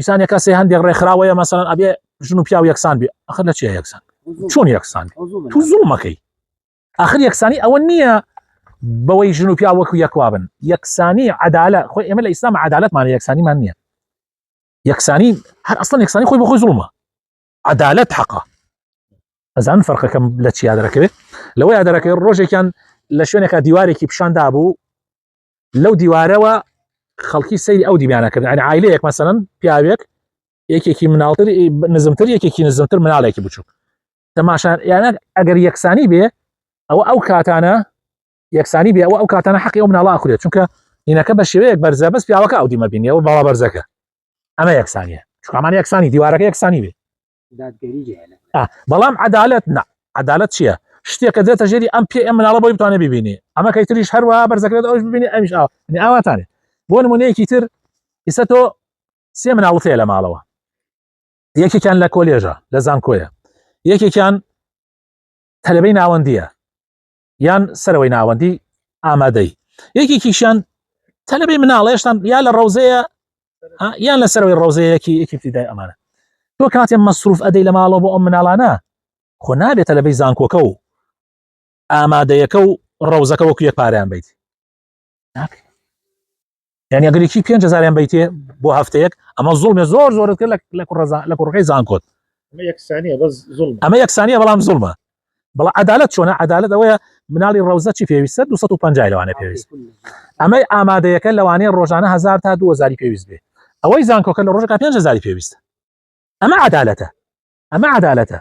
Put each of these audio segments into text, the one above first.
ئیسان کەسێ هەندێک ڕێکخراوەیە مەسەلەن ئەبێ ژن و پیاو یەکسان بێ ئەخر لە چیە یەکسان چۆن یەکسان تو زوڵمەکەی ئاخر یەکسانی ئەوە نییە بەوەی ژن و پیاو وەکو یەکوا بن یەکسانی عدالە خۆی ئێمە لە ئیسلام عدالەتمان یەکسانیمان نییە یەکسانی هەر ئەسڵەن یەکسانی خۆی بەخۆی زوڵمە عدالەت حەقە ئەزان فەرقەکەم لە چیا دەرەکەوێت لەوەی دەرەکەوێت ڕۆژێکیان لە شوێنێکا دیوارێکی پیشان دابوو لەو دیوارەوە خەڵکی سەیری ئەو دیمانە کرد یعنی عایلەیەک مەسەلەن پیاوێک یەکێکی مناڵتر نزمتر یەکێکی نزمتر مناڵێکی بچووک تەماشا یانە ئەگەر یەکسانی بێ ئەوە ئەو کاتانە یەکسانی بێ ئەوە ئەو کاتانە حەقی ئەو مناڵە ئەخورێت چونکە هینەکە بە شێوەیەک بەرزە بەس پیاوەکە ئەو دیمە بینی ئەو باڵا بەرزەکە ئەمە یەکسانیە چونکە یەکسانی دیوارەکە یەکسانی بێ دادگەری جێلە بەڵام عدالت نا عدالت چییە؟ شتێکە دێتە ژێری ئەم پێ ئەم مناڵە بۆی بتوانێت ببینێ ئەمە کەی تریش هەروە بەرزەکرێت ئەوش ببینێ ئەمیش ئاو ئاواتانێ بۆ نمونەیەکی تر ئیسە تۆ سێ مناڵت هەیە لە ماڵەوە یەکێکیان لە کۆلێژە لە زانکۆیە یەکێکیان تەلەبەی ناوەندیە یان سەرەوەی ناوەندی ئامادەی یەکێکیشیان تەلەبەی مناڵ هێشتان یا لە ڕەوزەیە یان لە سەرەوەی ڕەوزەیەکی یەکی ابتدای ئەمانە تۆ کاتێ مەسروف ئەدەی لە ماڵەوە بۆ ئەم مناڵانە خۆ نابێت تەلەبەی زانکۆکە و ئامادەیەکە و ڕەوزەکە وەکو یەک پارەیان بیت ناکرێت یعنی ئەگەر یەکی 5000یان بیتێ بۆ هەفتەیەک ئەمە زوڵمێ زۆر زۆرت کرد لە کوڕەزا لە کوڕەکەی زانکۆت ئەمە یەکسانیە بەس زوڵم ئەمە یەکسانیە بەڵام زوڵمە بەڵام عەدالەت چۆنە عەدالەت ئەوەیە مناڵی ڕەوزە چی پێویستە 250 لەوانە پێویست ئەمەی ئامادەیەکە لەوانەیە ڕۆژانە 1000 تا 2000 پێویست بێ ئەوەی زانکۆکە لە ڕۆژەکە 5000 پێویستە ئەمە عەدالەتە ئەمە عەدالەتە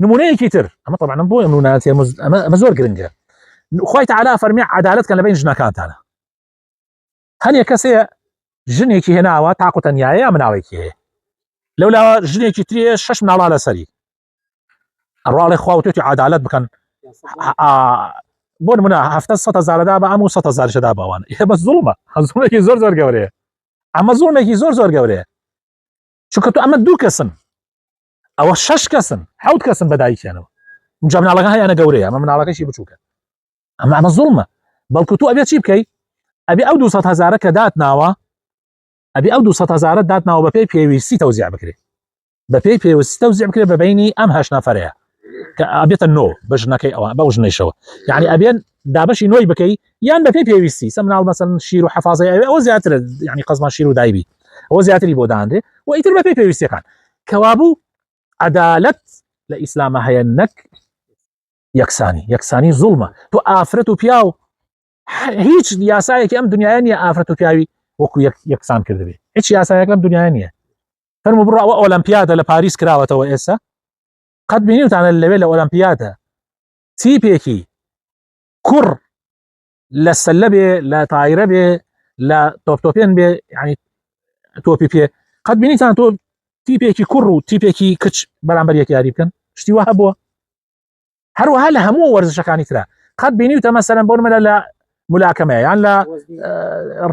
نمونەیەکی تر ئەمە طبعا بۆ ئەم نوناتێ ئەمە ئەمە زۆر گرنگە خوای تعالی فەرمی عەدالەت کەن لە بین ژنەکانتانە هەنێ کەس هەیە ژنێکی هێناوە تاق و تەنیایە یا مناڵێکی هەیە لەولاوە ژنێکی تریە شەش مناڵا لەسەری ئەڕواڵێ خوا وتوێتی عادالت بکەن بۆ نمونە هەفتە سە هەزارەدا بە ئەم و سە هەزارشەدا باوان ئێمە زوڵمە زوڵێکی زۆر زۆر گەورەیە ئەمە زوڵمێکی زۆر زۆر گەورەیە چونکە تۆ ئەمە دوو کەسن ئەوە شەش کەسن حەوت کەسن بە دایکیانەوە جا مناڵەکە هەیانە گەورەیە ئەمە مناڵەکەشی بچووکە ئەمە ئەمە زوڵمە بەڵکو تۆ ئەبێ چی بکەی ئەبێ ئەو 200 هەزارە کە دات ناوە ئەبێ ئەو 200 هەزارە دات ناوە بەپێی پێویستی تەوزیع بکرێ بەپێی پێویستی تەوزیع بکرێ بە بینی ئەم هەشت نەفەرەیە کە ئەبێتە نۆ بە ژنەکەی ئەوە بەو ژنەیشەوە یعنی ئەبێن دابەشی نۆی بکەی یان بەپێی پێویستی سە مناڵ مەسەن شیر و حەفازەی ئەوێ ئەوە زیاترە یعنی قەزمان شیر و دایبی ئەوە زیاتری بۆ دانرێ و ئیتر بەپێی پێویستیەکان کەوابوو عەدالەت لە ئیسلامە هەیە نەک یەکسانی یەکسانی زوڵمە تۆ ئافرەت و پیاو هیچ یاسایەکی ئەم دنیاە نییە ئافرەت و پیاوی وەکو یەکسان کردبێ هیچ یاسایەک لەم دنیاە نییە فەرمو بڕۆ ئەوە ئۆلەمپیادە لە پاریس کراوەتەوە ئێستا قەت بینیوتانە لەوێ لە ئۆلەمپیادە تیپێکی کوڕ لە سەلە بێ لە تایرە بێ لە تۆپتۆپێن بێ ینی تۆپی پێ قەت بینیتان تۆ تیپێکی کوڕ و تیپێکی کچ بەرامبەر یەک یاری بکەن شتی وە هەبووە هەروەها لە هەموو وەرزشەکانی ترا قەت بینیوتە مەسەلەن بۆ نمونە لە ملاکەمەیە یان لە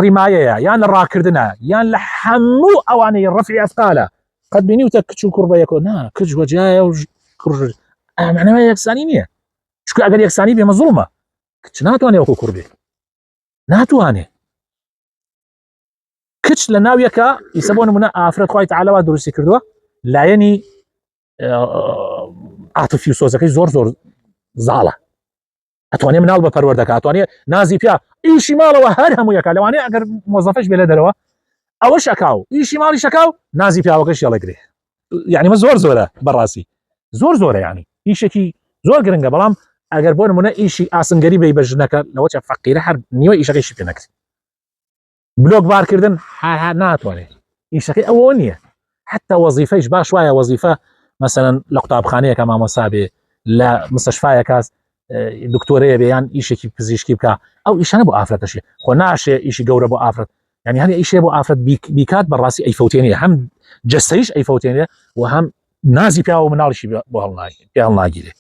ڕیمایەیە یان لە ڕاکردنە یان لە هەموو ئەوانەی ڕەفعی ئەسقالە قەت بینیوتە کچ و کوڕ بە یەکۆ نا کچ وەجایە و کوڕ ئەمانەوە یەکسانی نییە چونکە ئەگەر یەکسانی بێمە زوڵمە کچ ناتوانێ وەکو کوڕ بێ ناتوانێ کچ لە ناو یەکە ئیسە بۆ نمونە ئافرەت خوای تعالی وا دروستی کردووە لایەنی عاتفی و سۆزەکەی زۆر زۆر زاڵە ئەتوانێ مناڵ بە پەروەردەکە ئەتوانێ نازی پیا ئیشی ماڵەوە هەر هەموو یەکە لەوانەیە ئەگەر مۆزەفەش بێ لە دەرەوە ئەوە شەکاو ئیشی ماڵی شەکاو نازی پیاوەکەش یاڵەگرێ یعنی مە زۆر زۆرە بەڕاستی زۆر زۆرە ینی ئیشێکی زۆر گرنگە بەڵام ئەگەر بۆ نمونە ئیشی ئاسنگەری بی بە ژنەکە لەوە چە فەقیرە هەر نیوە ئیشەکەیشی پێ نەکرێت بلۆک بارکردن ناتوانێت ئیشەکەی ئەوە نییە حتا وەزیفەیش باش وایە وەزیفە مەسەلەن لە قوتابخانەیەکە مامۆسا بێ لە مستشفایەکە دکتۆرەیە بێ یان ئیشێکی پزیشکی بکە ئەو ئیشانە بۆ ئافرەتەشی خۆ ناشێ ئیشی گەورە بۆ ئافرەت یعنی هەنێ ئیشێ بۆ ئافرەت بیکات بەڕاستی ئەیفەوتێنێ هەم جەستەیش ئەیفەوتێنێ و هەم نازی پیاوە مناڵیشی بۆ هەڵناگیرێ پێ هەڵناگیرێ.